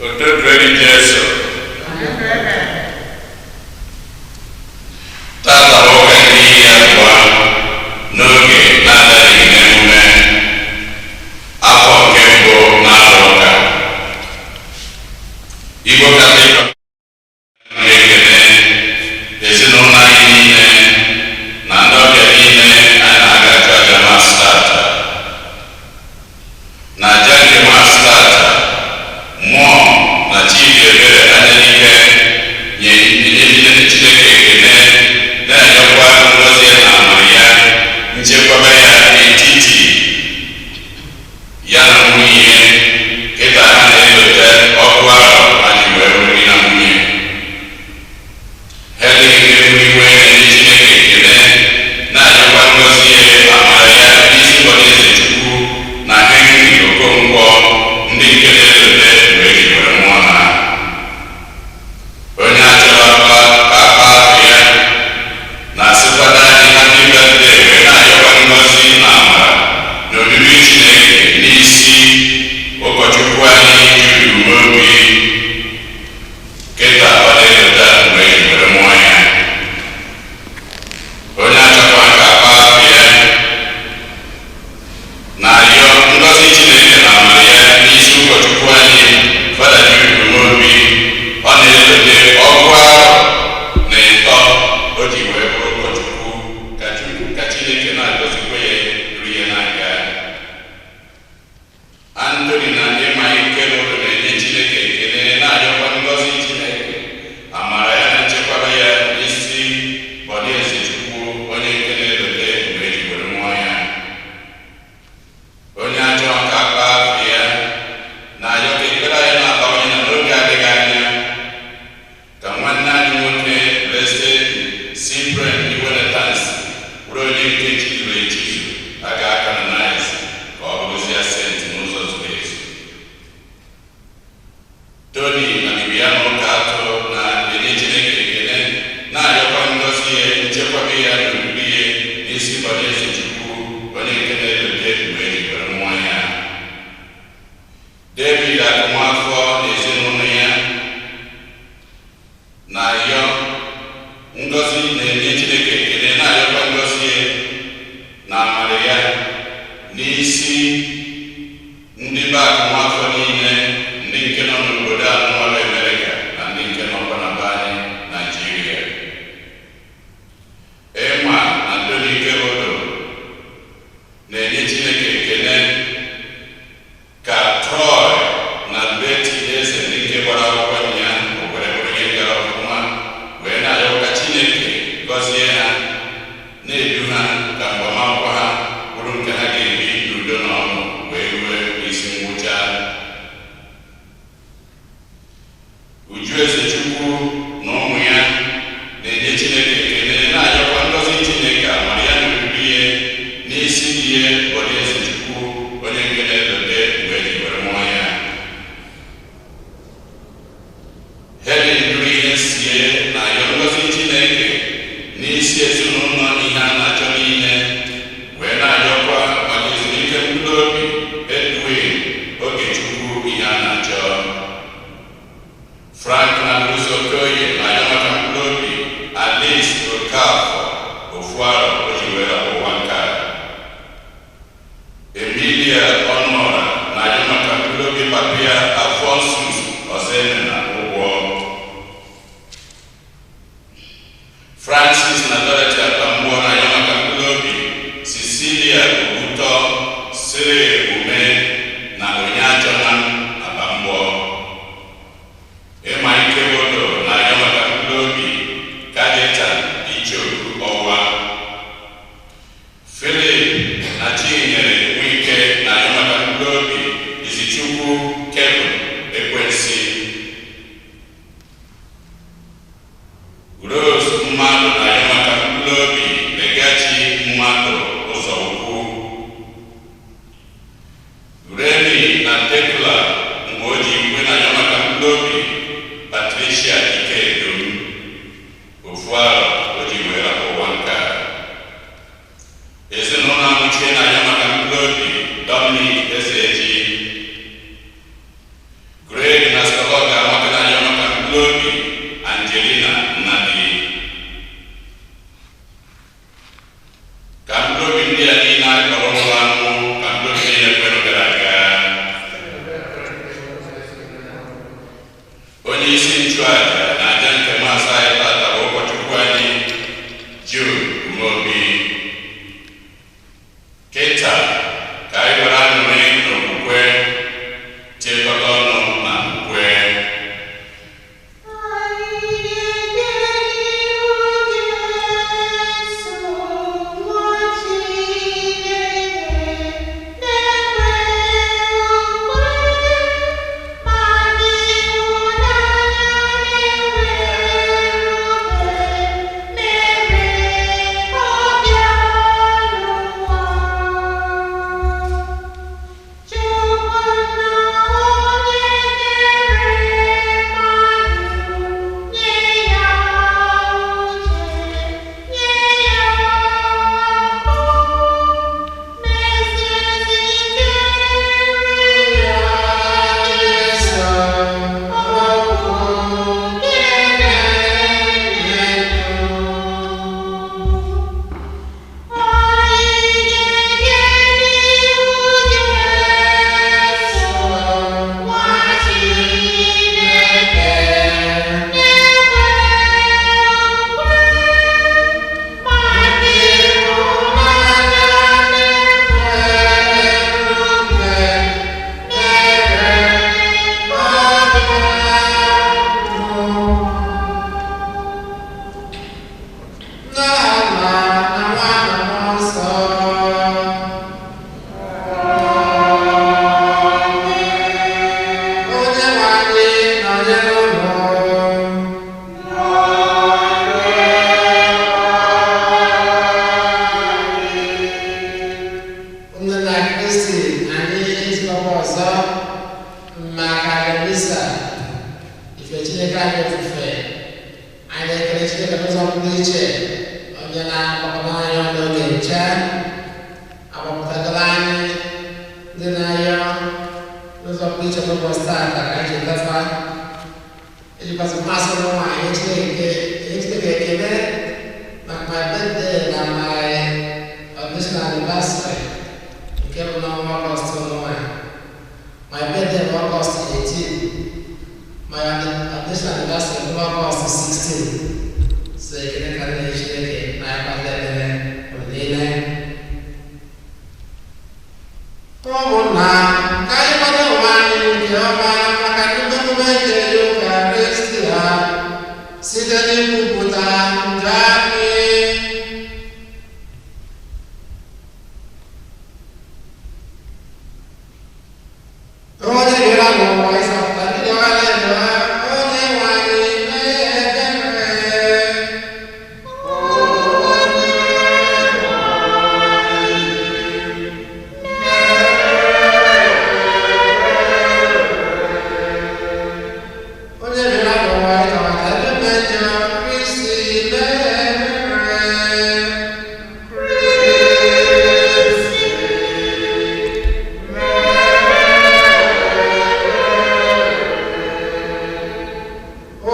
Otito dịrị Jesu. Tata bụ ụka nke 20 n'oge na-adịghị n'emume afọ nke mbụ na-arụ ụka. Igbo Katọlik na-ekele ezinụlọ anyị niile na ndị ọbịa niile anyị na-aga achụ aja Mass tata. Na aja nke Mass tata, mmụọ na Chidi Ebere Anyanike nye Chineke ekele, na-enyekwa ngọzi na amara ya, nchekwaba ya n'etiti ya na nwunye kịta ha na-elote ọkụ ahụ ha ji wee bụrụ di na nwunye. Helen Iwe na-enye Chineke ekele, na-anyekwa ngọzi ya, amara ya n'isi Bọdị Ezechukwu na Henry Okonkwo, ndị nke na-elote mgbe eji were mụọ ha. Onye achọrọ ka akpa afọ ya na-asịkwado anyị happy birthday, wee na-ayọkwa ngọzi na amara na odudu Chineke n'isi ụkọchukwu anyị Jude Umeobi, kịta ọ na-elota mgbe eji were mụọ ya. Onye achọkwa ka akpa afọ ya na-ayọ ngọzi Chineke na amara ya n'isi ụkọchukwu anyị Fada Jude Umeobi, ọ na-elote 23 o ji wee bụrụ ụkọchukwu, ka Chukwu, ka Chineke na-agọzikwa ya duru ya n'aka. Anthony na Ịma Ike na-enye Chineke ekele, na-ayọkwa ngọzi Chineke, amara ya na nchekwaba ya n'isi Bọdị Ezechukwu, onye nke na-elote mgbe eji were mụọ ya. Onye achọ ka akpa afọ ya na-ayọ ka ekpere anyị na-abawanye na n'oge adịghị anya ka nwanne anyị nwoke Blessed Cyprian Iwenetansi bụrụ onye nke chizuru echizu a ga-acanonize ka ọ bụrụzie saint n'ụzọ zuru ezu. Tony na Bibiana ụka atọ na-enye Chineke ekele, na-ayọkwa ngọzi ya, nchekwaba ya na odudu ya n'isi Bọdị Ezechukwu, onye nke na-elote mgbe eji were mụọ ya. David Akụnwafọ na ezinụlọ ya na-ayọ ngọzi, na-enye Chineke ekele, na-ayọkwa ngọzi ya na amara ya n'isi ndị be Akụnwafọ niile, ndị nke nọ n'obodo a nọrọ Amerịka na ndị nke nọkwa na be anyị Naijiria. Ịma na Tony Ikebodo na-enye Chineke ekele ka Troy na Betty Eze, ndị nke gbara akwụkwọ nya o were bụrụ ihe gara ọfụma, wee na-ayọ ka Chineke gọzie ha, na-edu ha, ka mgbamakwụkwọ ha bụrụ nke ha ga-ebi n'udo na ọṅụ wee rue n'isi ngwụcha. Uju Ezechukwu na ụmụ ya na-enye Chineke ekele, na-ayọkwa ngọzi Chineke, amara ya na odudu ya n'isi di ya Bọdị Ezechukwu, onye nke na-elote mgbe eji were mụọ ya. Helen duru ihe sie na-ayọ ngọzi Chineke n'isi ezinụlọ ihe a na-achọ niile, wee na-ayọkwa maka ezumike mkpụrụ obi Edwin Ogechukwu ihe a na-achọ. Frank na Lucy Okoye na-ayọ maka mkpụrụ obi Alice Okafor, 1 arọ o ji wee rapụ ụwa nke a. Emilia Ọnụọra na-ayọ maka mkpụrụ obi papa ya Alphonsus Ọzọemena ụgwọ. Francis na Dorothy Akpamgbo na-ayọ maka mkpụrụ obi Cecilia Oguto, Cyril Ume na Onyeachọna Akpamgbo. Ịma Ikebodo na-ayọ maka mkpụrụ obi Kajetan Ichoku Ọwa. Philip na Chinyere Nwike na-ayọ maka mkpụrụ obi Izichukwu Kevin Ekwensi. Rose Mmadụ na-ayọ maka mkpụrụ obi Legachi Mmadụ Ụzọ Ukwu. Remi na Tekla mgbe o ji igwe na-ayọ maka mkpụrụ obi Patricia Ikedum, 1 arọ o ji wee rapụ ụwa nke a. Ezinụlọ Amụchie na-ayọ maka mkpụrụ obi Dominic Ezeji. Greg na N'aha Nna na Nwa na Mmụọ Nsọ. Onye nwe anyị nọnyere unu. Nne na Kristi, anyị ezukọkwa ọzọ maka Misa ife Chineke anyị ofufe. Anyị na-ekele Chineke n'ụzọ pụrụ iche, onye na-agbakọta anyị ọnụ oge nche agbapụtagoro anyị ndị na-ayọ n'ụzọ pụrụ iche n'ụbọchị taata ka anyị chetafa ejikwasị mmasị n'ụwa anyị Chineke enye Chineke ekele maka my birthday na my ordination anniversary nke bụ n'ọnwa Ọgọst n'ụwa. My birthday bụ Ọgọst 18, my ordination anniversary bụ Ọgọst 16. So ekele ka nne Chineke na-akpata ekpere mgbe niile. Ụmụnna, ka anyị kwado onwe anyị nke ọma maka nnukwu emume nke Eucharistia site n'ikwupụta njọ anyị. Onye bịara n'ụwa ịzọpụta ndị ọla edo ha, onye nwe anyị mee ebere. Onye bịara n'ụwa ịzọpụta ndị mmejọ, Kristi mee ebere.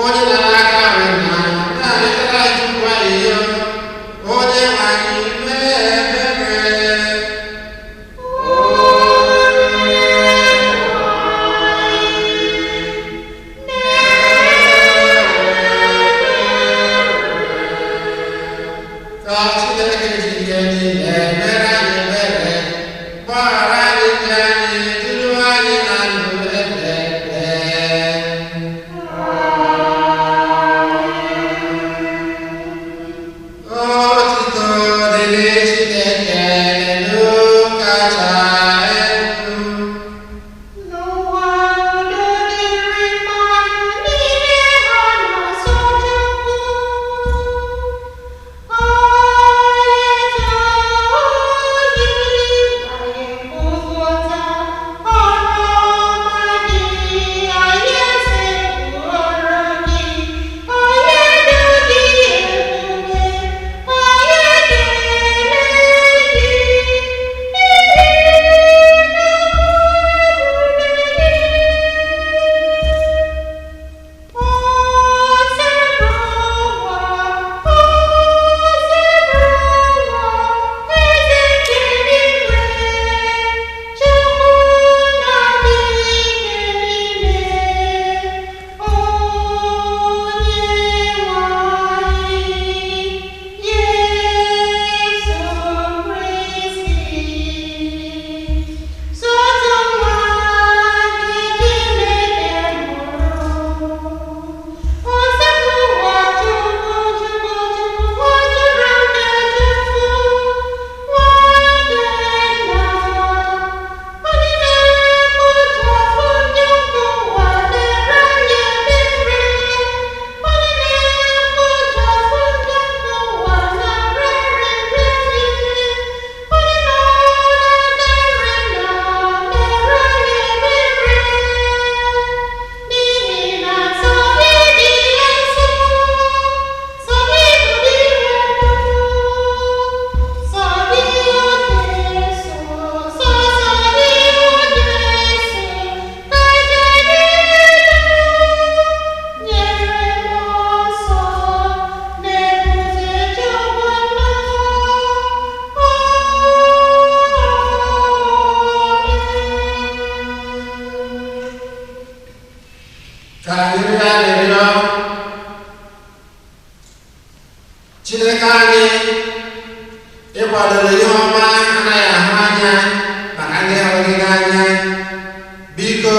Onye nara aka anyị na na-arịọtara anyị Chukwu arịrịọ, onye nwe anyị mee ebere. Ka Chineke ji ike niile mere anyị ebere, gbaghara anyị njọ anyị, duru anyị na ndụ ebebe. Otuto dịrị Chineke n'elu kacha elu. N'ụwa udo dịrị mmadụ niile ha na-asọ Chukwu. Alaeze gị anyị kwupụta ọrụ ọma gị, anyị esekpuoro gị, anyị edo gị ebube, anyị ekele gị n'ihi na N'ihi na nsọ gị dị nsọ, nsọ gị bụ iwe nsọ gị oke nsọ, nsọ nsọ gị oke nsọ, kacha dị elu, nyere mmụọ nsọ na-ebute Chukwu nna. Amen. Ka anyị rịọ arịrịọ. Chineke anyị, ị kwadoro ihe ọma anaghị ahụ anya maka ndị hụrụ gị n'anya. Biko,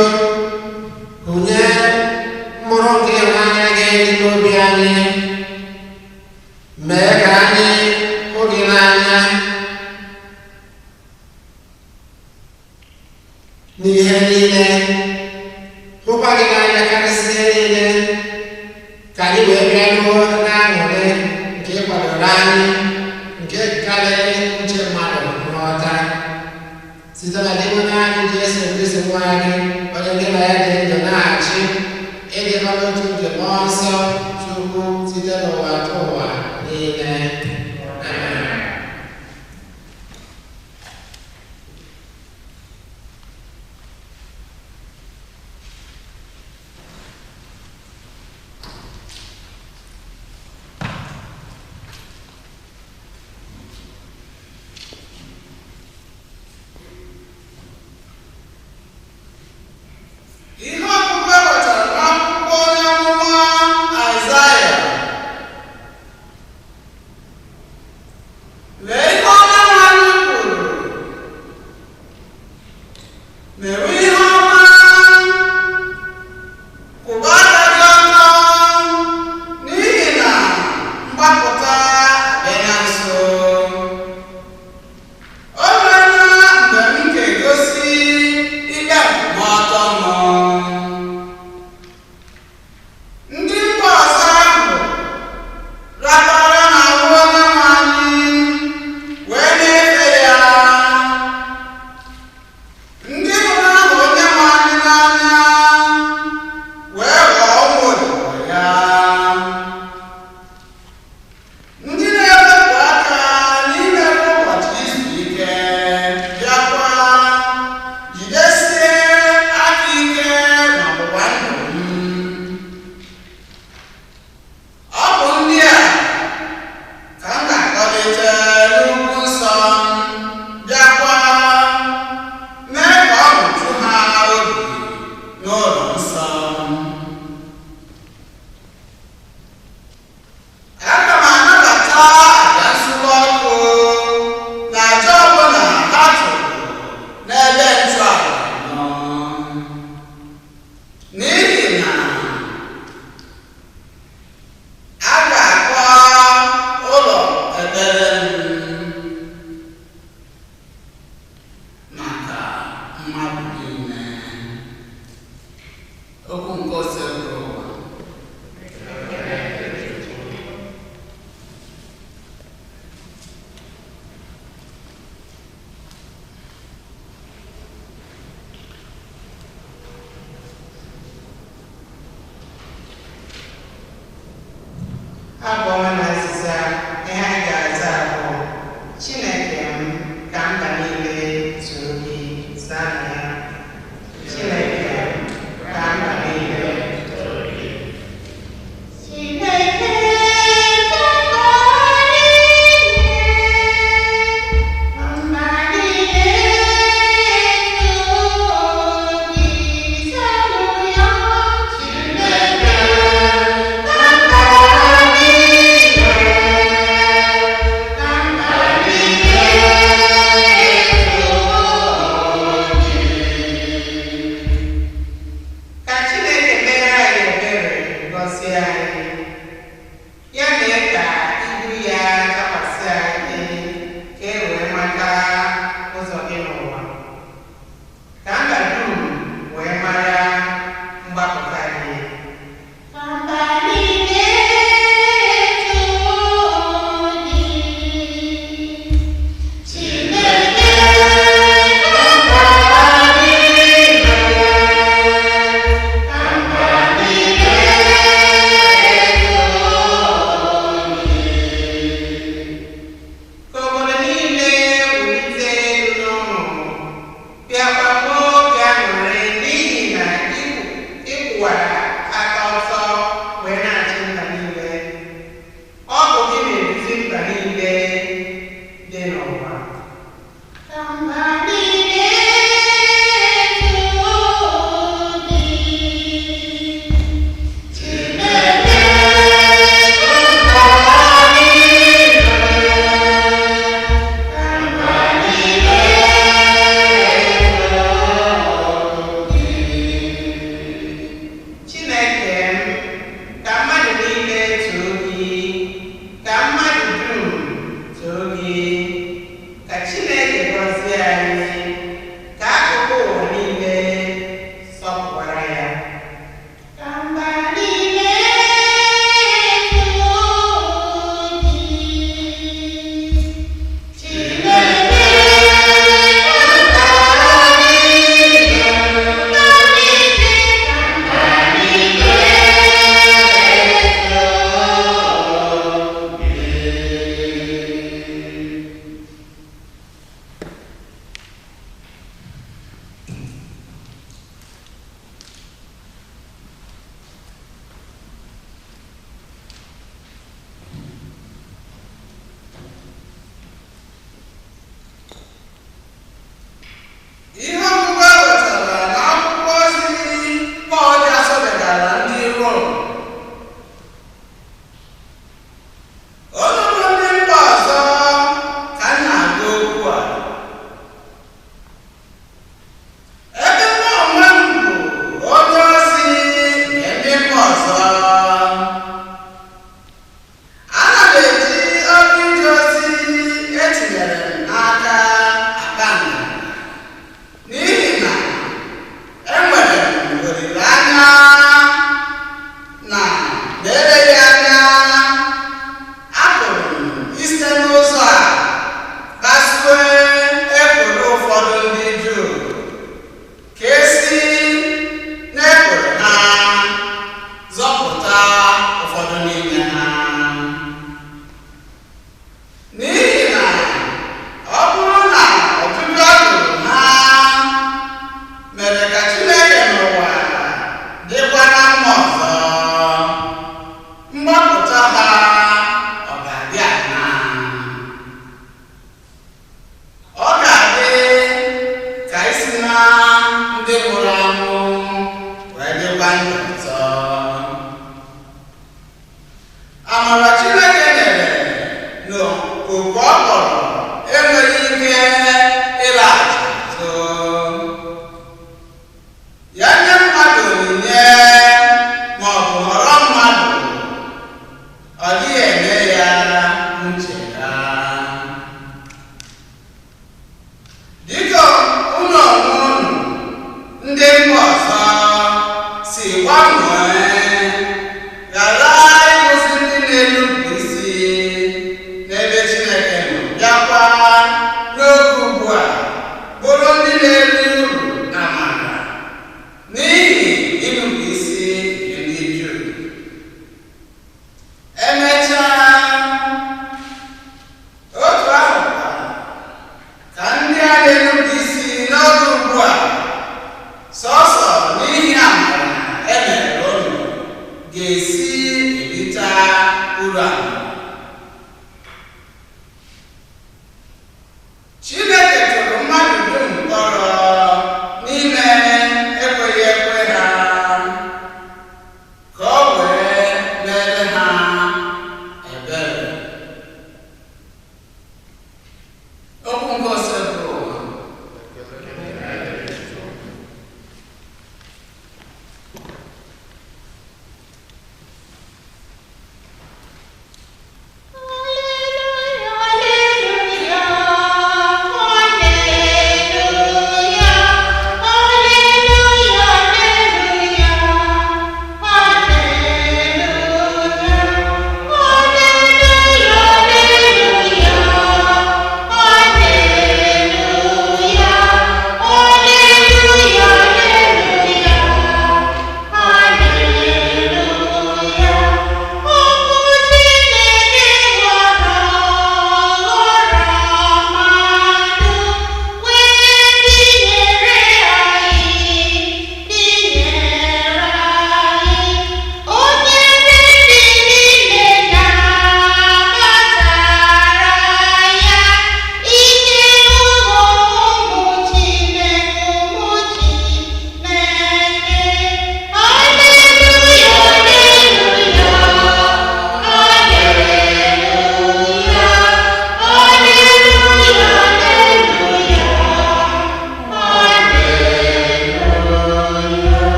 hụnye mkpụrụ nke ịhụnanya gị n'ime obi anyị. Mee ka Nwa gị, onye gị na ya dị ndụ na-achị, ịdịkọ n'otu nke Mmụọ Nsọ Chukwu site n'ụwa tụ ụwa niile. Amen. Ihe ọgụgụ e wetara n'akwụkwọ onye amụma Aịzaya.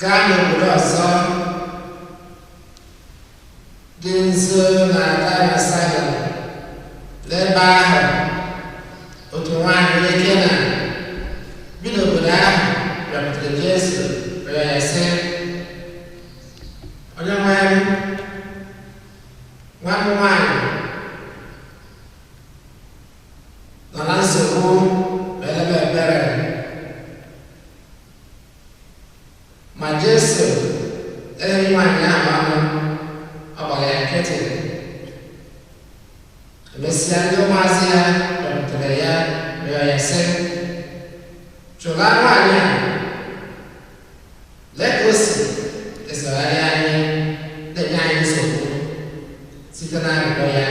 Gaa n'obodo ọzọ dị nso na Taịa na Saịdọn. N'ebe ahụ, otu nwaanyị onye Kenan bi n'obodo ahụ bịakwutere Jesu rịọ ya sị, "Onye nwe m, nwa m nwaanyị nọ na nsogbu, mere m ebere." Ma Jesu eleghị nwaanyị ahụ ọnụ, ọ gbara ya nkịtị. Emesịa, ndị ụmụazị ya bịakwutere ya rịọ ya sị, "Chụla nwaanyị a, lee ka o si esogharị anyị na-enye anyị nsogbu site na arịrịọ ya."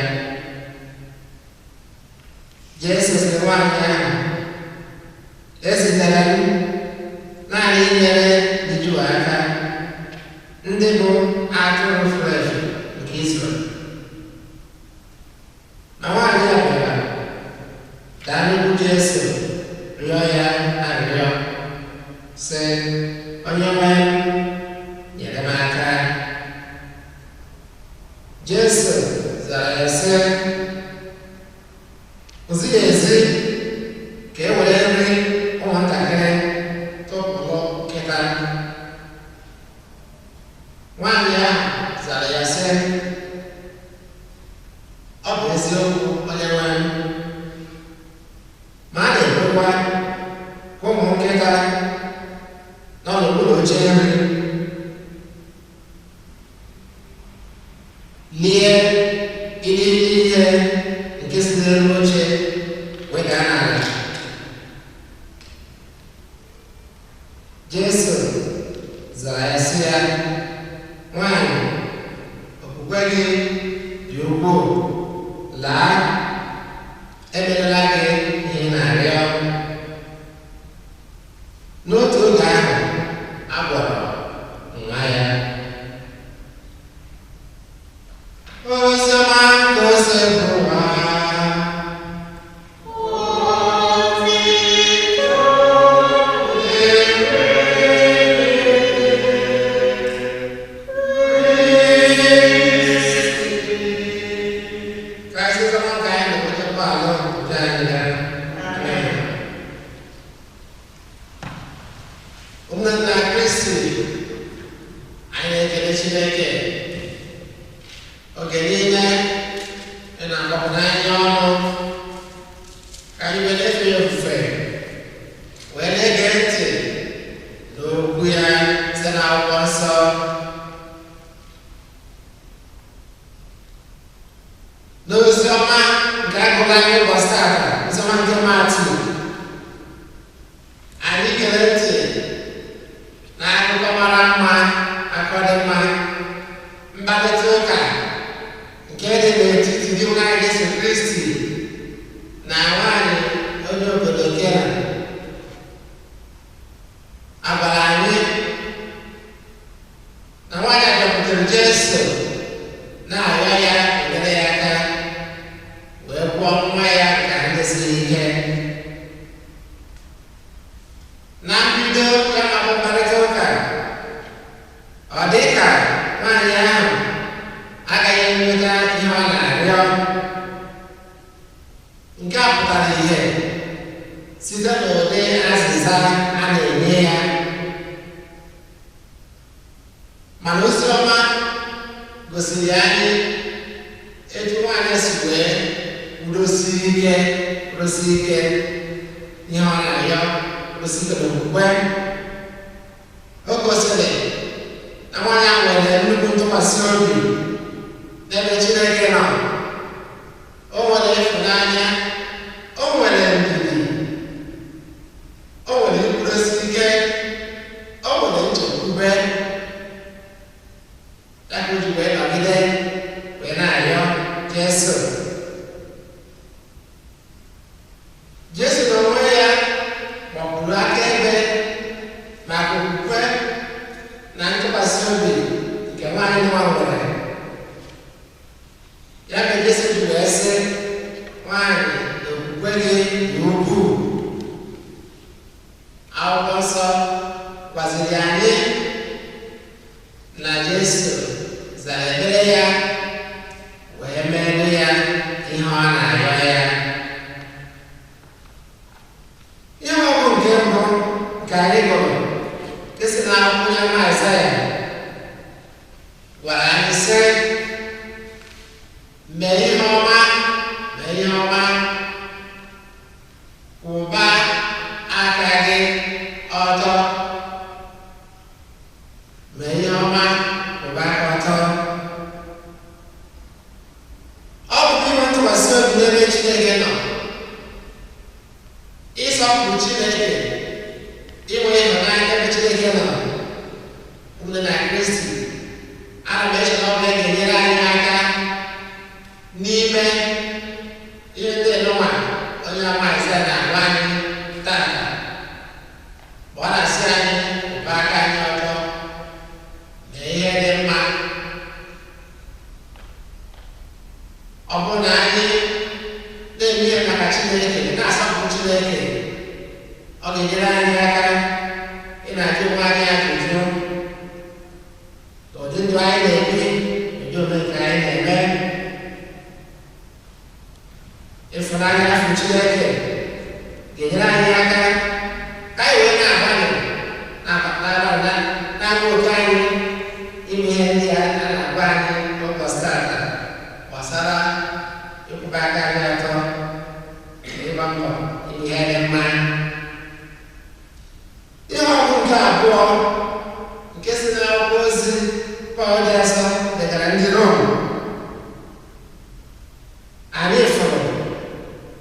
Jesu sịrị nwaanyị ahụ, "Ezitere m naanị inyere ndị Juu aka, ndị bụ atụrụ furu efu nke Izrel." Ma nwaanyị a bịara daa n'ihu Jesu rịọ ya arịrịọ sị, "Onye nwe m, nyere m aka." Jesu zara ya sị, "O zighị ezi ka e were nri ụmụntakịrị tụpụrụ nkịta." Nwaanyị ahụ zara ya sị, "Ọ bụ eziokwu, onye nwe m, ma a na-ekwekwa ka ụmụ nkịta nọ n'okpuru oche nri lie irighiri ihe nke si n'elu oche wee daa n'ala." Jesu zara ya sị ya, "Nwanyị, okwukwe gị dị ukwuu, laa, emerela gị ihe ị na-arịọ." N'otu oge ahụ, a gwọrọ nwa ya. Oziọma nke Osebụwa. Kraịst oziọma nke anyị na-enwetakwa ala obodo anyị gara. Amen. Ụmụnna Kristi, anyị na-ekele Chineke oge niile ị na-agbapụta anyị ọnụ ka anyị wee na-efe ya ofufe, wee na-ege ntị n'okwu ya site n'akwụkwọ nsọ. N'ozi ọma nke agụrụ anyị ụbọchị tata, ozi ọma nke Matiu, anyị gere ntị na akụkọ mara mma, akọ dị mma, mkparịta ụka nke dị n'etiti di nwaanyị Jesu Kristi na nwaanyị onye obodo Kenan. A gwara anyị na nwaanyị a bịakwutere Jesu na-arịọ ya enyere ya aka wee gwọọ nwa ya ka ndị siri ike. Na mbido ya ma bụ mkparịta ụka, ọ dị ka nwaanyị ahụ agaghị enweta ihe ọ na-arịọ. Nke a pụtara ihe site n'ụdị azịza a na-enye ya, mana ozi ọma gosiri anyị etu nwaanyị si wee kwudosie ike, kwudosie ike ihe ọ na-arịọ, kwudosie ike n'okwukwe. O gosiri na nwaanyị ahụ nwere nnukwu ntụkwasị obi n'ebe Chineke nọ. O nwere ịfụnanya, o nwere ndidi, o nwere nkwudosi ike, o nwere nchekwube, ya ka o ji wee nọgide wee na-arịọ Jesu. Jesu n'onwe ya gbapụrụ akaebe maka okwukwe na ntụkwasị obi nke nwaanyị nwa nwere. Ya mere Jesu ji wee sị, "Nwaanyị, na okwukwe gị dị ukwuu." Akwụkwọ nsọ gwaziri anyị Na Jesu zara ekpere ya wee meere ya ihe ọ na-arịọ ya. Ihe ọgụgụ nke mbụ nke anyị gụrụ nke si n'akwụkwọ onye amụma Aịzaya gwara anyị sị, mee ihe ọma, mee ihe ọma, kwụba aka gị ọtọ. Mee ihe ọma, kwụba aka ọtọ. Ọ bụ inwe ntụkwasị obi n'ebe Chineke nọ, ịsọpụrụ Chineke, inwe ịhụnanya ebe Chineke nọ, ụmụnne na Kristi. Ana m eche na ọ bụ ya ga-enyere anyị aka n'ime ihe ndị nụnwa onye ama Aịzaya na-agwa anyị tata. Mgbe ọ na-asị anyị kwụba aka anyị ọtọ, mee ihe dị mma. Ọ bụrụ na anyị na-eme ihe maka Chineke, na-asọpụrụ Chineke, ọ ga-enyere anyị aka ị na-ajụ onwe anyị ajụjụ ụdị ndụ anyị na-ebi, ụdị omume nke anyị na-eme. Ịfụnanya afọ Chineke ga-enyere anyị aka ka anyị wee na-agbalị na-agba oke anyị ime ihe ndị a na-agwa anyị n'ụbọchị tata gbasara ịkwụba aka anyị ọtọ na ịgba mbọ ime ihe dị mma. Ihe ọgụgụ nke abụọ nke si n'akwụkwọ ozi Pọl dị asọ degara ndị Rom, anyị fụrụ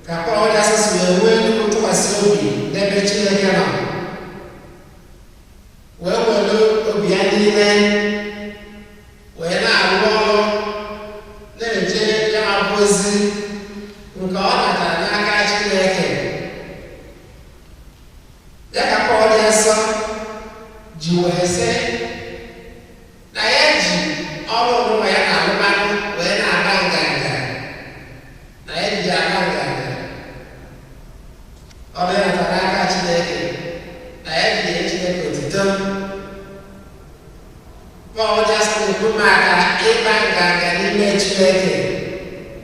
ka Pọl dị asọ si wee nwee nnukwu ntụkwasị obi n'ebe Chineke nọ, wee were obi ya niile wee na-arụ ọrụ, na-eje ya bụ ozi nke ọ natara n'aka Chineke. Ya ka Pọl dị asọ ji wee sị na ya ji ọrụ onwe ya na alụmalụ wee na-aba nganga, na ya ji aba nganga ọrụ ya natara n'aka Chineke, na ya ji nye Chineke otito. Pọl dị asọ na-ekwu maka ịba nganga n'ime Chineke,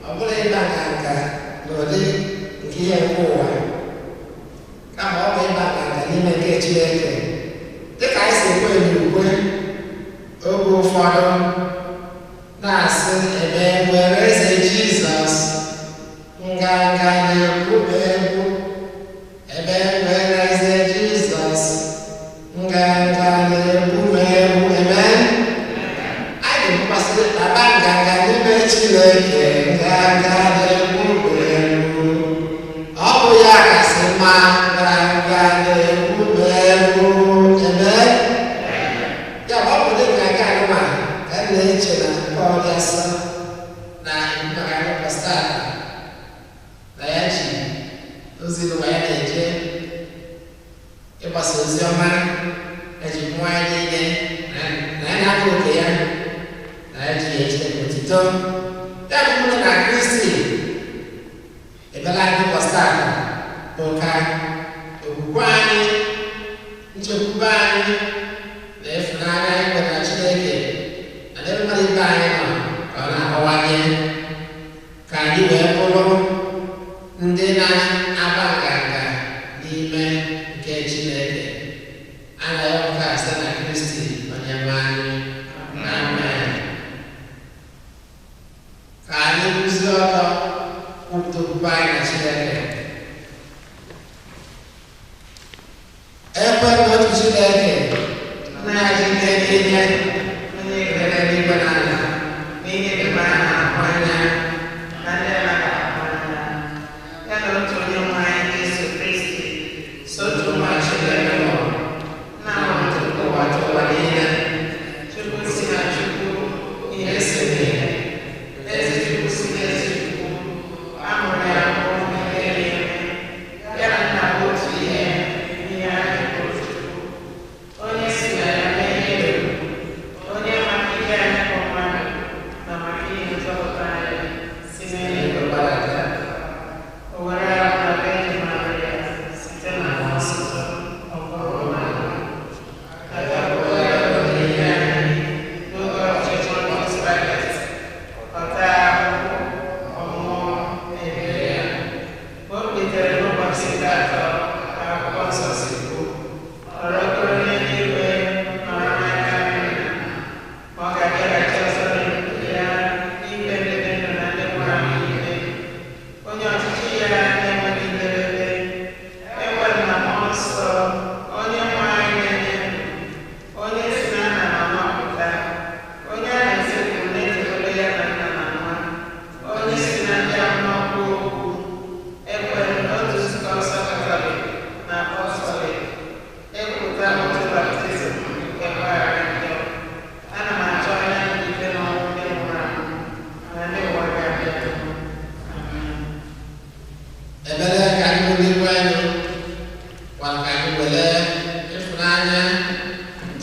ọ bụrụ ịba nganga n'ụdị nke ihe nke ụwa, kama ọ bụ ịba nganga n'ime nke Chineke. Dịka anyị si ekwe n'ukwe oge ụfọdụ na-asị, ebe nwere eze Jizọs, nganga na-ekwu egwu, ebe nwere eze Jizọs, nganga na-ekwu egwu. Amen. Anyị ga-ekwukwasị aba nganga n'ime Chineke, nganga na-ekwu egwu, ọ bụ ya kasị mma, nganga na-ekwu egwu. Amen. Ya bụ, ọ bụ dị ka nke anụma ka m na-eche na Pọl dị asọ na maka ụbọchị tata na ya ji ozi n'ụwa ya na-eje ịgbasa ozi ọma, eji mmụọ ya niile na ya na-aka oke ya na ya ji ya Chineke otito. Ya bụ, mụ na Kristi ebela anyị ụbọchị tata bụ ka okwukwe anyị, nchekwube anyị na ịfụnanya anyị nwere na Chineke na n'ebe mmadụ ibe anyị nọ ka ọ na-abawanye, ka anyị wee bụrụ ndị na-aba nganga n'ime nke Chineke. Anaghị nke a site na Kristi onye nwe anyị. Amen. Ka anyị guzie ọtọ kwupụta okwukwe anyị na Chineke. Ekwe n'otu Chineke, nna ya ji ike niile, onye kere eluigwe na ala, n'ihe dị mma a na-ahụ anya na ndị anaghị ahụ anya, ya na otu onye nwe anyị Jesu Kristi, so otu nwa Chineke mụrụ, nna mụrụ tupu ụwa tụ ụwa niile, Chukwu si na Chukwu, ihe si n'ihe, ezi Chukwu si n'ezi Chukwu, a mụrụ ya mbụ ihe niile, ya na nna bụ otu ihe, ihe anyị bụ Chukwu, onye si na ya mee ihe dum,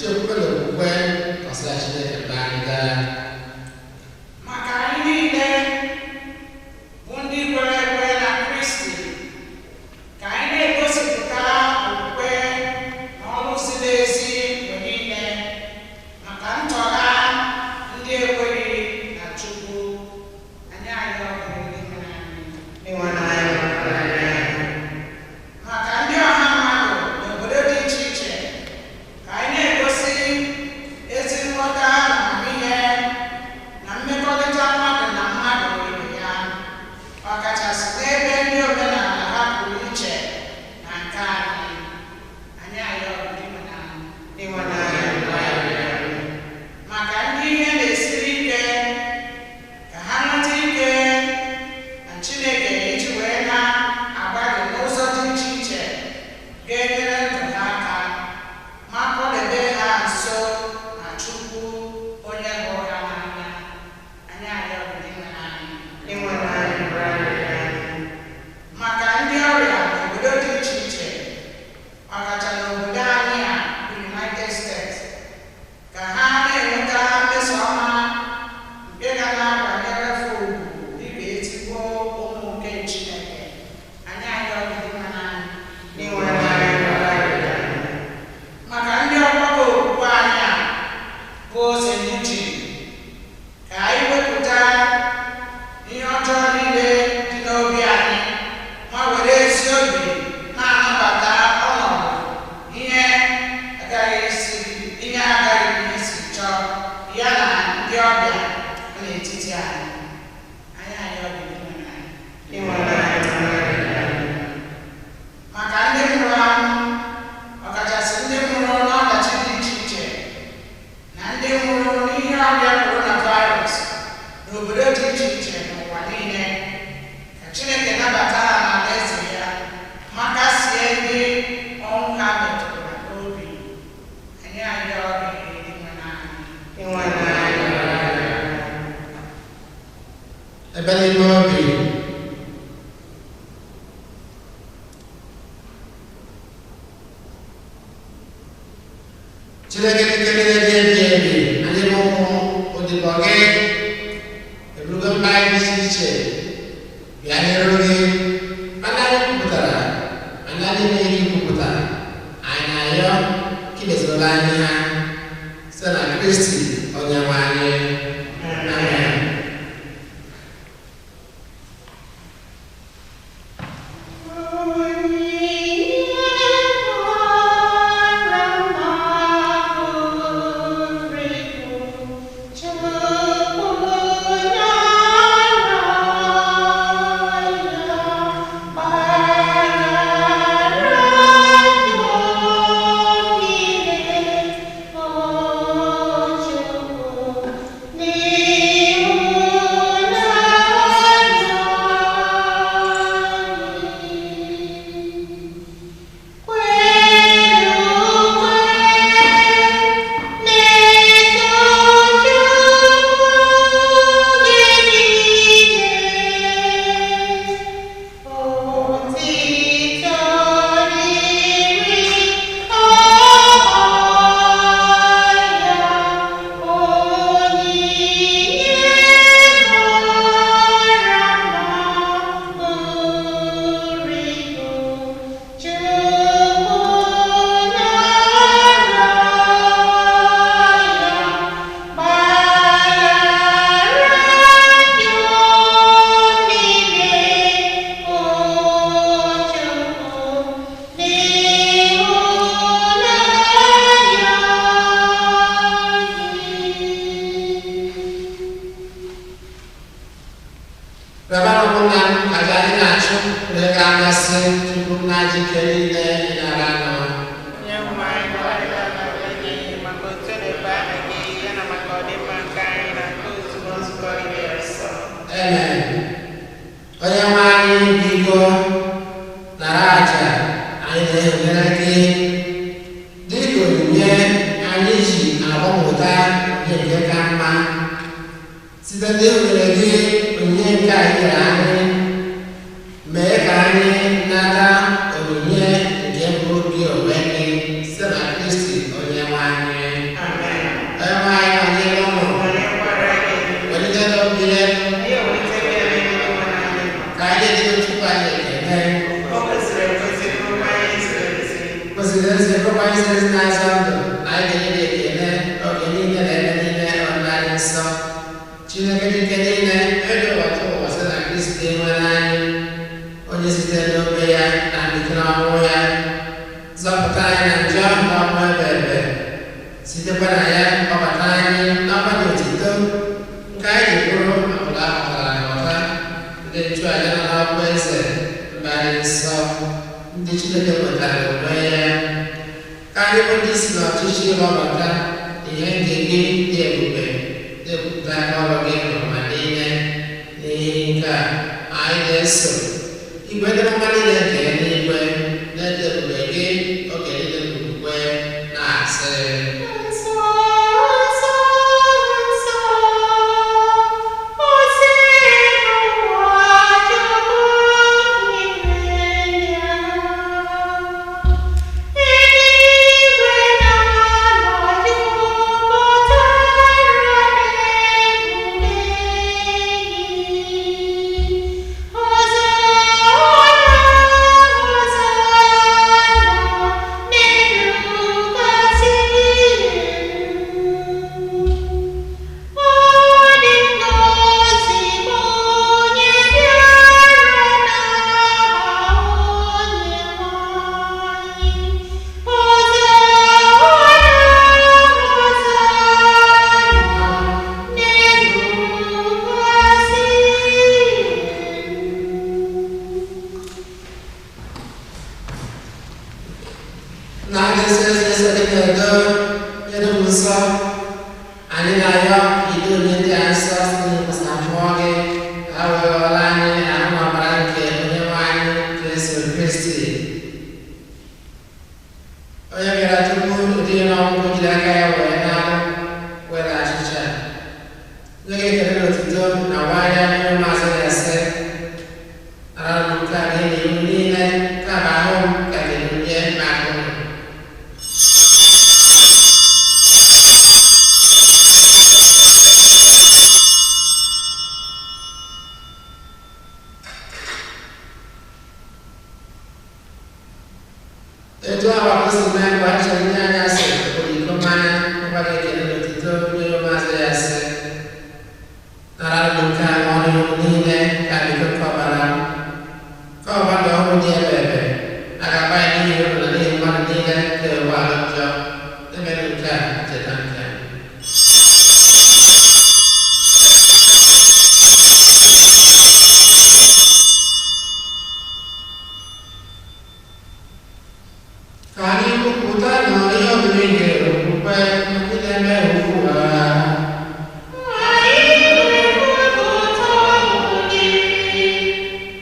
Nchekwube na okwukwe gbasara Chineke mgbe anyị gaa. Maka anyị niile bụ ndị kwere ekwe na Kristi, ka anyị na-egosipụta okwukwe na ọrụ ziri ezi mgbe niile maka ntọgha ndị ekweghị na Chukwu. Anyị arịọ gị Dinwenụ anyị. Maka ndị ọha mmadụ n'obodo dị iche iche, ka anyị na-egosi ezi nghọta na amamihe na mmekọrịta mmadụ na mmadụ ibe ya, ọkachasị n'ebe ndị omenala ha pụrụ iche na nke anyị. Anyị arịọ gị Dinwenụ anyị. Maka ndị ihe na-esiri ike, ka ha nweta ike na Chineke iji wee na-agbalị n'ụzọ dị iche iche ga-enyere ndụ ha aka ma kpọdebe ha nso na Chukwu onye hụrụ ha n'anya. Anyị arịọ gị Dinwenụ anyị. Maka ndị ọrịa n'obodo dị iche iche, ọkacha n'obodo anyị a bụ United States, ka ha na-enweta mmeso ọma nke ga na-akwanyere fa ugwu dịka ezigbo ụmụ nke Chineke. Anyị arịọ gị Dinwenụ anyị. Maka ndị ọgbakọ okwukwe anyị a bụ St. ka anyị wepụta ihe ọjọọ niile dị n'obi anyị ma were ezi obi na-anabata ọnọdụ ihe agaghị esi ihe agaghị esi chọọ ya na ndị ọbịa nọ n'etiti anyị. Anyị arịọ gị Dinwenụ anyị. Maka ndị nwụrụ anwụ, ọkachasị ndị nwụrụ n'ọdachi dị iche iche na ndị nwụrụ n'ihe ọrịa coronavirus n'obodo dị iche iche n'ụwa niile, ka Chineke nabata ha n'alaeze ya ma kasie ndị ọnwụ ha metụrụ n'obi. Anyị arịọ gị Dinwenụ anyị. Ebe n'ime obi. Chineke dike niile dị ebi ebi, anyị bụ ụmụ odibo gị, eburugo mba anyị dị iche iche bịa n'iru gị, mana anyị kwupụtara, mana anyị enweghị ike ikwupụta, anyị na-arịọ ka i metụrụla anyị ha site na Kristi Onyenwe anyị. Amen. Rịọbara ụmụnna m aja anyị na-achụ onye ga-amasị Chukwu nna ji ike niile ịnara nọ. Onye nwe anyị gbarịta gị maka otu na-ebe aha gị ya na maka ọdịmma nke anyị na nke ozugbo nzukọ gị dị nsọ. Amen. Onye nwe anyị biko nara aja anyị na-enyere gị dịka onyinye anyị ji agbapụta ihe nke ka mma site n'ịnyere gị onyinye nke anyị nyere anyị, mee ka anyị nata onyinye nke bụ gị onwe gị site na Kristi Onyenwe anyị. Onyenwe anyị nọnyere unu. Nọnyekwara gị. Welite n'obi elu. Anyị ewelitela ya n'ebe Onyenwe anyị nọ. Ka anyị jiri Chukwu anyị ekele. O kwesịrị ekwesị bụrụkwa ihe ziri ezi. Kwesịrị ezi bụrụkwa ihe ziri ezi na-azọ ndụ na anyị ga-enye gị ekele oge niile na ebe niile ọnụ anyị nsọ. Chineke dị ike niile, elu ụwa tụ ụwa site na Kristi nwere anyị, onye sitere n'obe ya na mbilite n'ọnwụ ya, zọpụta anyị na njọ na ọnwụ ebe ebe, sitekwa na ya kpọbata anyị n'ọkwa na otito nke anyị ji bụrụ ọbụla ahụtara aghọta, ndị nchụàja nọ n'ọkwa eze mba dị nsọ, ndị Chineke nwetara onwe ya. Ka anyị bụ ndị si n'ọchịchị ghọbata ihe nke gị dị ebube, na-ekwupụta aka ọrụ gị n'ụwa niile. N'ihi nke a, anyị na-eso igwe ndị mma niile nke eluigwe na-eto ebube gị oge niile n'okwukwe na-asị. Nsọ, nsọ, nsọ, Osebụwa Chukwu ime ya. Eluigwe na ala jupụtara n'ebube gị. Hosana, Hosana, n'elu kasị elu. Ọ dị ngọzi bụ onye bịara n'aha Onyenwe anyị. Hosana, Hosana, n'elu kasị elu. Na ezi ezi ezi dị n'udo nyere m nsọ, anyị na-arịọ ido onye ndị a nsọ site n'ịkwụsị na mmụọ gị, ka ha wee ghọrọ anyị ahụ na ọbara nke Onyenwe anyị Jesu Kristi. Onye bịara tupu ụdị n'ọgwụgwụ jiri aka ya wee na-arụ were achịcha. Nye gị ekele na otuto na nwayọ nye ụmụazụ ya sị, nara m nke a n'ihi iwu niile, nke a bụ ahụ m ka ga-ebunye maka unu. Etu ahụ akwụsị mee mgbe a chọrọ nye anyị asị bụ iko mmanya ngwa gị ekele na otito nye ụmụazụ ya sị, nara m nke a ọnụ iwu niile ka biko nke ọbara m. Ka ọbara ọhụrụ dị ebe ebe, a ga-agba ya n'ihi unu na n'ihi mmadụ niile nke ụwa njọ. Emerụ nke a ncheta nke a. Ka anyị kwupụta na ihe omimi nke okwukwe ndị na-eme ugbu a. Anyị na-ekwupụta ọnwụ gị,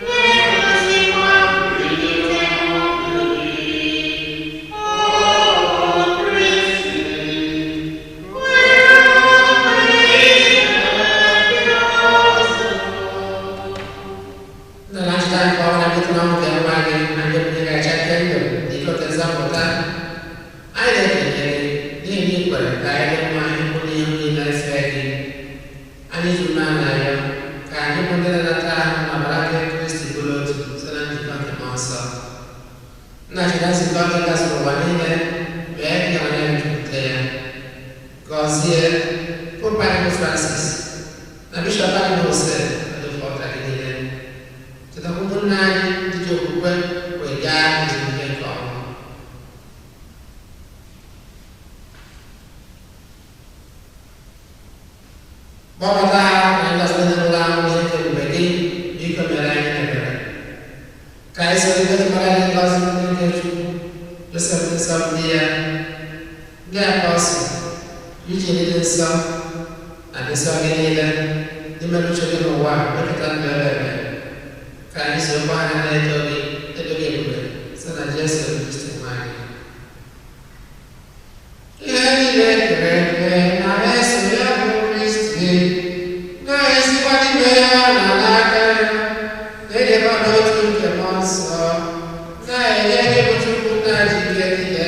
na-egosikwa mbilite n'ọnwụ gị. O Kristi, were onwe gị ọzọ. Nna na ncheta nke ọnwa na-ebute n'ọnwụ nke nwa gị na ndị ebunye ga-acha nke ndụ na ike oke nzọpụta. Anyị na-ekele gị n'ihi na ị kwere ka anyị dị mma ịhụ n'ihu niile fee gị. Anyị ji umeala arịọ ka anyị bụ ndị na-anata ahụ na ọbara nke Kristi bụrụ otu site na njikọ nke Mmụọ Nsọ. Nna cheta nzukọ gị gazuru ụwa niile mee ka ịhụnanya gị jupụta ya. Gọzie Pope anyị bụ Francis na Bishọp anyị bụ Jose na ndị gị niile. Chetakwa ụmụnne anyị ndị ji okwukwe wee gaa ezumike nke ọma. Kpọbata ha na ndị ọzọ ndị nwụrụ anwụ n'ihe nke ebube gị, biko mere anyị ebere. Ka anyị soro ndị mara gị ngọzi ndị nke Chukwu, Josef dị nsọ ndị ya, ndị apọstụl, iji ndị dị nsọ na ndị nsọ gị niile, ndị mere uche gị n'ụwa mepụta ndụ ebe ebe. Ka anyị soro ha na-eto gị eto gị ebube site na Jesu Kristi nwa anyị. Ihe niile kere eke na eso ya bụ Kristi, na-esikwa n'ime ya na n'aka ya, na-edeba n'otu nke Mmụọ Nsọ, na-enye gị bụ Chukwu nna ji ike niile,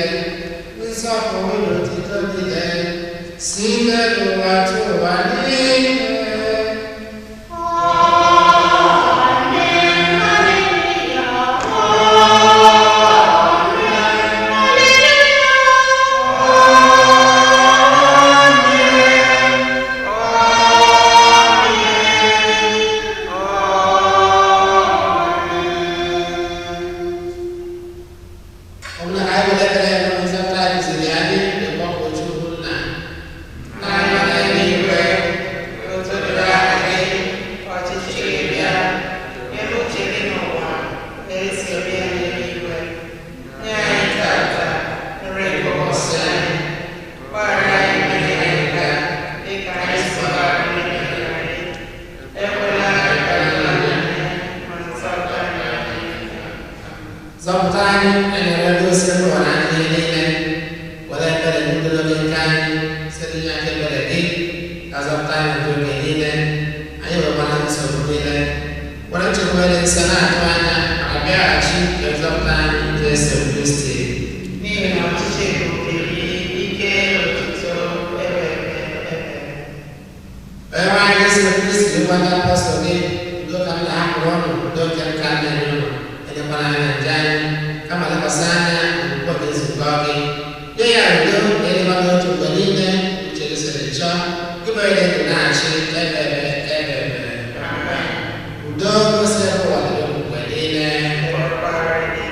nsọpụrụ na otuto niile, site n'ụwa tụwa niile. Ọ bụrụ na anyị were ekpere ya n'ụzọ nzọpụta anyị kụziri anyị n'ịkpọku Chukwu Nna. Nna anyị nọ n'eluigwe, otuto dịrị aha gị, ka ọchịchị gị bịa, ebe uche gị n'ụwa ka esi eme ya n'eluigwe. Nye anyị tata nri nke ụbọchị anyị. Gbaghara anyị mmehie anyị ka dịka anyị si gbaghara ndị mehiere anyị. Ekwela ka anyị laa n'iyi, ma zọpụta anyị n'aka. Zọpụta anyị anyị na-ere osi ụwa na ndị niile were ebere ndị oge nke anyị site n'inye aka ebere gị ka zọpụta anyị ndị oge niile anyị nwekwara nsogbu niile were nchekwa dị nsọ na-atụ anya maka bịaghachi nke nzọpụta anyị Jesu Kristi. N'ihi na ọchịchị bụ nke gị, ike na otuto ebe ebe ebe. Onye nwe anyị Jesu Kristi dịkwa ndị apọstọl gị udo ka m na-ahapụrụ ọnụ udo nke m ka m na-enye ụnụ enyekwara anyị na nje anyị kama lekwasị anya n'okwukwe nke nzukọ gị nye ya udo na ịdịkwa n'otu mgbe niile uche gị siri chọọ gị bụ onye ndụ na-achị ebe ebe ebe ebe. Amen. Udo gosi ebe ụwa dịrị mgbe niile. Kpọrọ gị.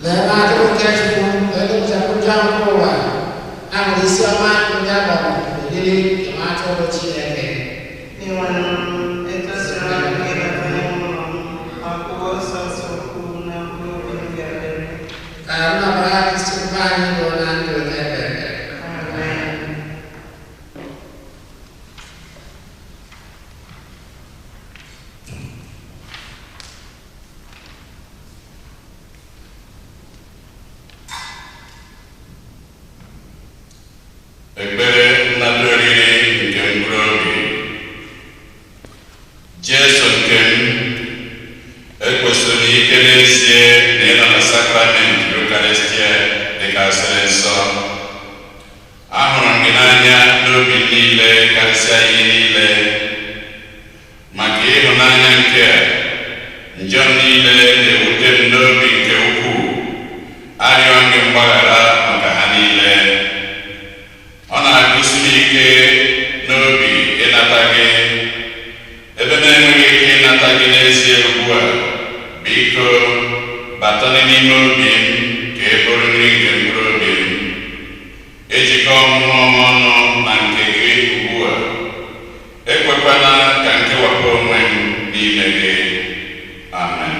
Lee ma atụrụ nke Chukwu onye kpochapụ njọ nke ụwa ahụrụ isi ọma ndị a gbara oriri nke nwa atụrụ Chineke. N'ịnwanụ, etosiri m gị ịbata n'ime ụlọ m, ma kwuo sọsọ okwu na mkpụrụ obi m ga-adịrị. Ka nnabata Kristi mba anyị bụ na ndụ ebe ebe. Amen. Ekpere nnata oriri nke mkpụrụ obi. Jesu nke m, ekwesịrị m ike n'ezie na ịnọ na sakramenti Eucharistia dịkasịrị nsọ. Ahụrụ m gị n'anya n'obi m niile karịsịa ihe niile. Maka ịhụnanya nke a, njọ m niile na-ewute m n'obi nke ukwuu. Arịọ m gị mgbaghara maka ha niile. Ọ na-agụsi m ike n'obi ịnata gị ebe m enweghị ike ịnata gị n'ezie ugbu a biko bata n'ime obi m ka ị bụrụ nri nke mkpụrụ obi m ejikọ mmụọ m ọnụ na nke gị ugbu a ekwekwana ka m kewapụ onwe m n'ime gị. Amen.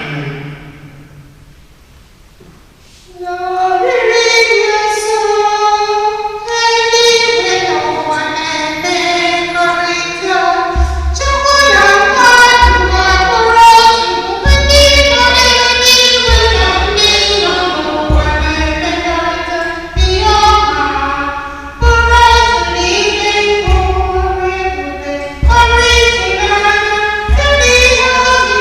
Thank you.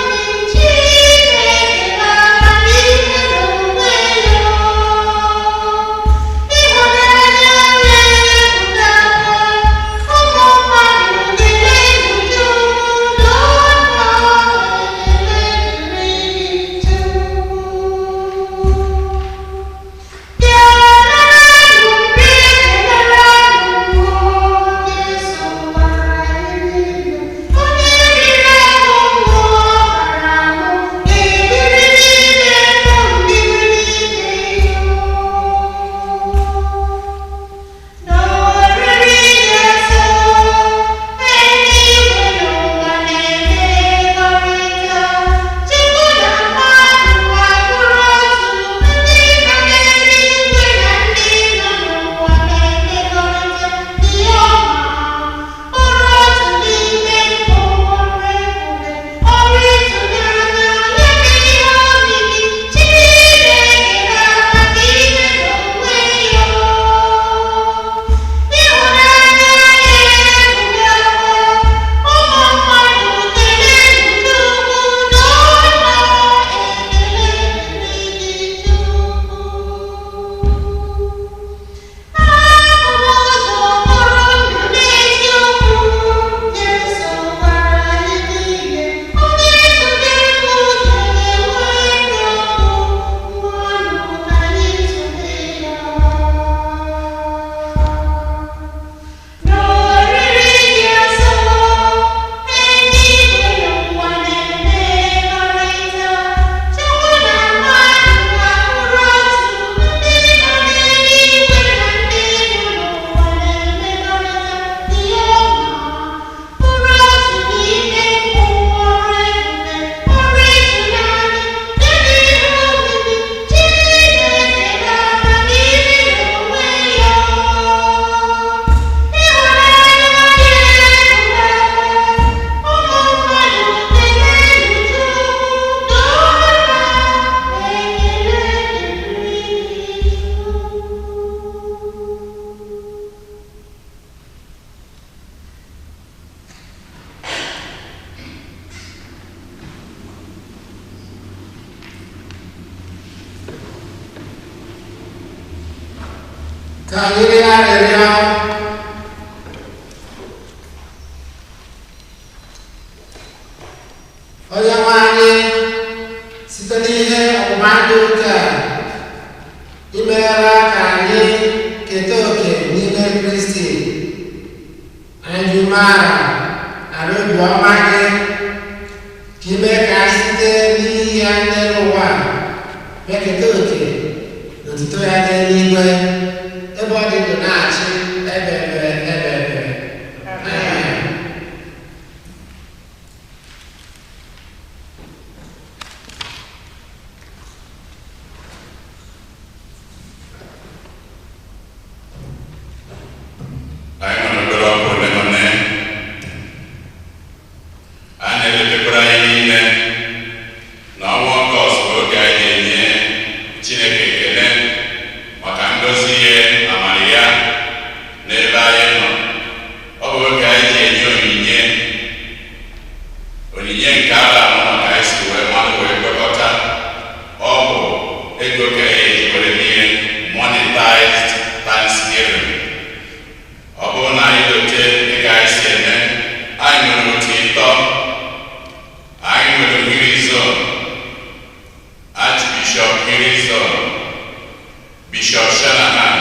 Ka anyị rịọ arịrịọ. Onye nwe anyị, site n'ihe ọgbụgba ndụ nke a, i meela ka anyị keta oke n'ime Kristi. Anyị dị umeala na obiọma gị, ka ime ka anyị site n'ihe anyị n'elu ụwa bịa keta oke n'otuto ya n'eluigwe, ebe ọ dị ndụ na-achị ebe ebe ebe ebe. Amen. Anyị nwere obere ọkụ ole na ole. A na-eletekwara anyị niile na ọnwa Ọgọst bụ oge anyị na-enye Chineke ekele maka ngọzi ihe amara ya n'ebe anyị nọ. Ọ bụ oge anyị ji enye onyinye, onyinye nke ala ahụ maka anyị si wee mmanụ wee kwekọta. Ọ bụ ego ka anyị eji were nye monetized thanksgiving. Ọ bụrụ na anyị dote dịka anyị si eme, anyị nwere otu ịtọ. Anyị nwere Hiri Zone, Archbishop Hiri Zone, Bishop Shanahan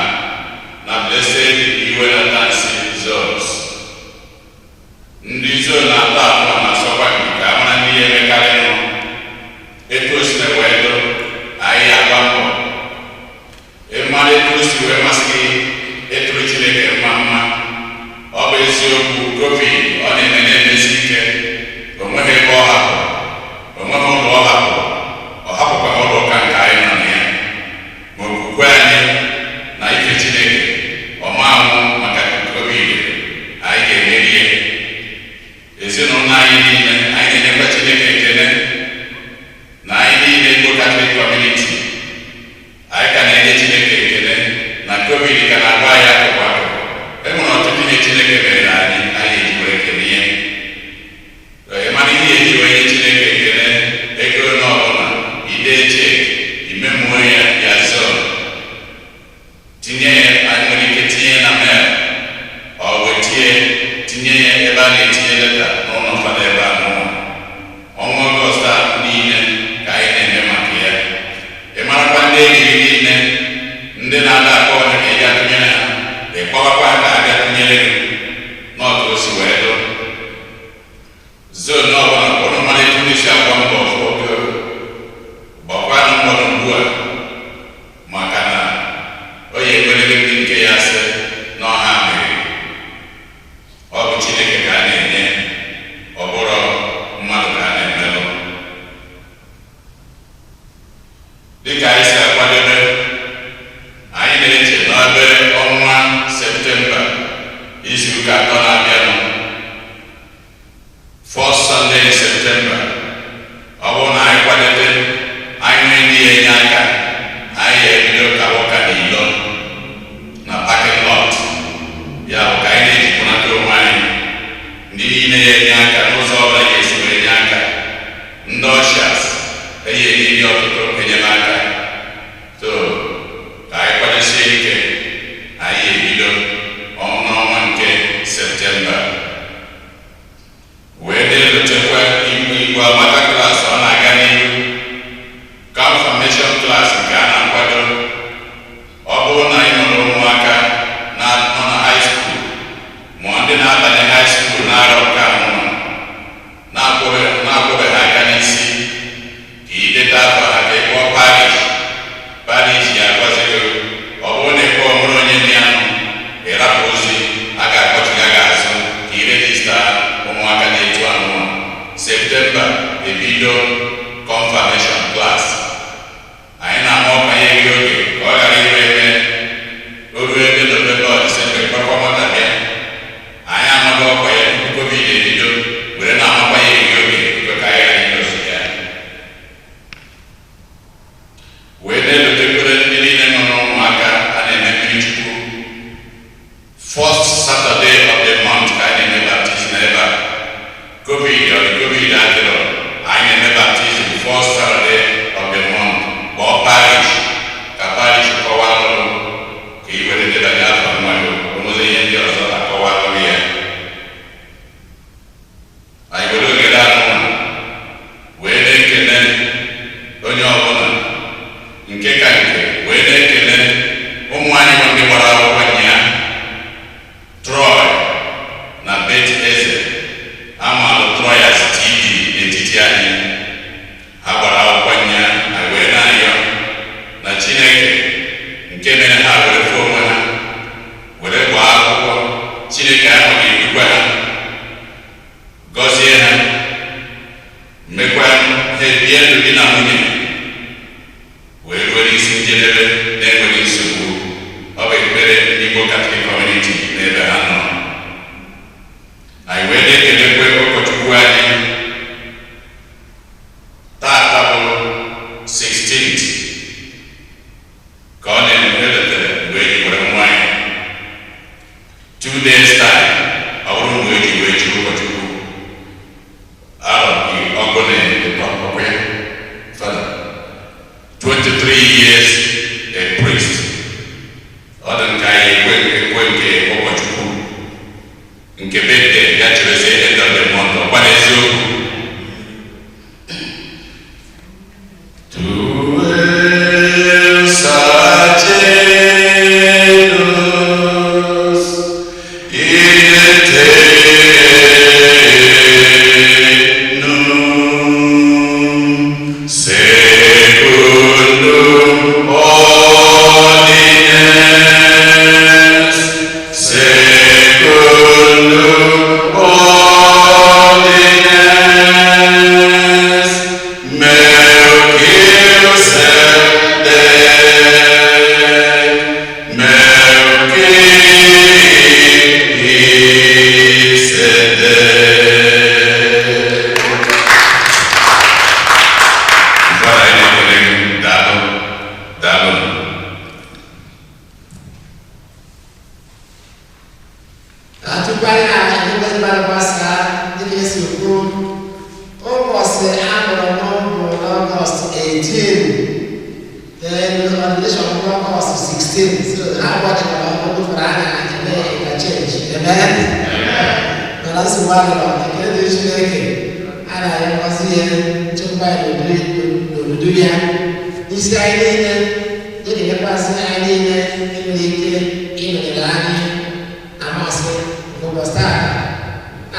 na Blessed Iwena Tansi zones. Ndị zone atọ atọ na-asọkwa nke ka mara ndị ya emekarịnụ. Etu o si na wee dụ, anyị agba mbọ ịmara etu o si wee masị gị ịtụrụ Chineke mma mma. Ọ bụ eziokwu, COVID ọ na-eme na-emesi ike. O nweghị ebe ọ hapụrụ, o nweghị ụlọ ọ hapụrụ, ọ hapụkwa ụlọ ụka nke anyị nọ na ya. Ma okwukwe anyị na ife Chineke ọma anwụ maka COVID, anyị ga-emeri ya. Ezinụlọ anyị niile, anyị na-enyekwa Chineke ekele na anyị niile Igbo Catholic Community, anyị ka na-enye Chineke ekele na COVID ka na-agba anyị akụkụ akụkụ. E nwere ọtụtụ ihe Chineke mere anyị, anyị eji were kele ihe. Ị mara ihe eji wee nye Chineke ekele? Ego ole ọbụla ide cheki imemuo ya, ya zon tinye ya. Anyị nwere ike tinye ya na mail, ọ wetie tinye ya ebe a na-etinye leta n'ụlọ fada ebe a n'ụlọ. Ọnwa Ọgọst a niile ka anyị na-eme maka ya. Ị marakwa ndị enyi gị niile, ndị na-ada akpọ ọnya ka ị ga tụnyere ha, ị kpọwakwa ha ka a bịa tụnyere gị n'ọtụ o si wee dụ. Zon ọbụla, ụnụ mara etu ndị si agba mbọ oge, gbakwanụ mbọ ugbu a, maka na onye ekwerebe ndị nke ya sị na ọha mere. Ọ bụ Chineke ka a na-enye, ọ bụrụ mmadụ ka a na-emelụ. Dịka anyị si akwadebe, anyị na-eche n'ebe ọnwa Septemba, izuụka 3 na-abịanụ, first Sunday in September. Ọ bụrụ na anyị kwadebe, anyị nwee ndị ya enye aka, anyị ga-ebido ka ụka n'ilo na parking lot ya, bụ ka anyị na-ejikọnata onwe anyị. Ndị niile ya enye aka n'ụzọ ọbụla ga-esi wee nye aka, ndị ushers enye ndị ọtụtụ enyemaka. So ka anyị kwadosie ike, anyị ebido n'ọnwa nke Septemba. Wee na-elotekwa igwe igwe amaka class, ọ na-aga n'ihu. Confirmation class nke a na-akwado, ọ bụrụ na anyị nụrụ ụmụaka nọ na high school ma ndị na-abanye high school na-arọ nke anụnwa na-akwụbeghị aka n'isi, ka ideta afa ha, ka ịkpọọ parish. Parish ya agwazighị. Ọ bụrụ na ịkpọọ nwere onye ndị anụ, ịrapụ ozi, a ga-akpọchiga gị azụ ka ị register ụmụaka na-etu anụnwa. Septemba ebido confirmation class. Anyị na-ama ọkwa ya eri oge ka ọ ghara ire eme o ruo ebe Nọvemba ọ Disemba ịkpakọ nwata bịa. Anyị amaghị ọkwa ya tupu COVID ebido, were na-amakwa ya eri oge biko ka anyị ghara idozi ya. Wee na-elotekwere ndị niile nọ n'ụmụaka, a na-eme mmiri Chukwu first Saturday of the month ka anyị na-eme baptism ebe a. COVID ọ dị, COVID adịrọ, anyị na-eme baptism first Saturday of the month. Kpọọ parish ka parish kọwaa ọrụ ka ị were debanye. si kwu, ụbọchị a mụrụ m bụ Ọgọst 18, then ordination bụ Ọgọst 16, so ha abụọ dịkọrọ ọnụ gụfere anya eme interchange. Amen. Mana nsogbu adịrọ, ekele dịrị Chineke, a na-arịọ ngọzi ya, nchekwa ya n'odudu ya n'isi anyị niile, na-ekenyekwasị anyị niile enwere ike ịnọnyere anyị na masị nke ụbọchị taa.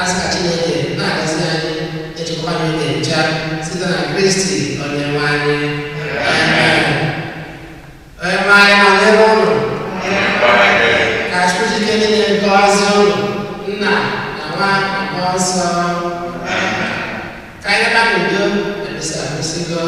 Asị ka Chineke na-agọzi anyị, na-echekwaba anyị oge ncha site na Kristi Onyenwe anyị. Amen. Onyenwe anyị nọnyere ụnụ. Ka Chukwu jike niile gọzie ụnụ, Nna na Nwa na Mmụọ Nsọ. Ka anyị naba n'udo na misa akwụsịgo.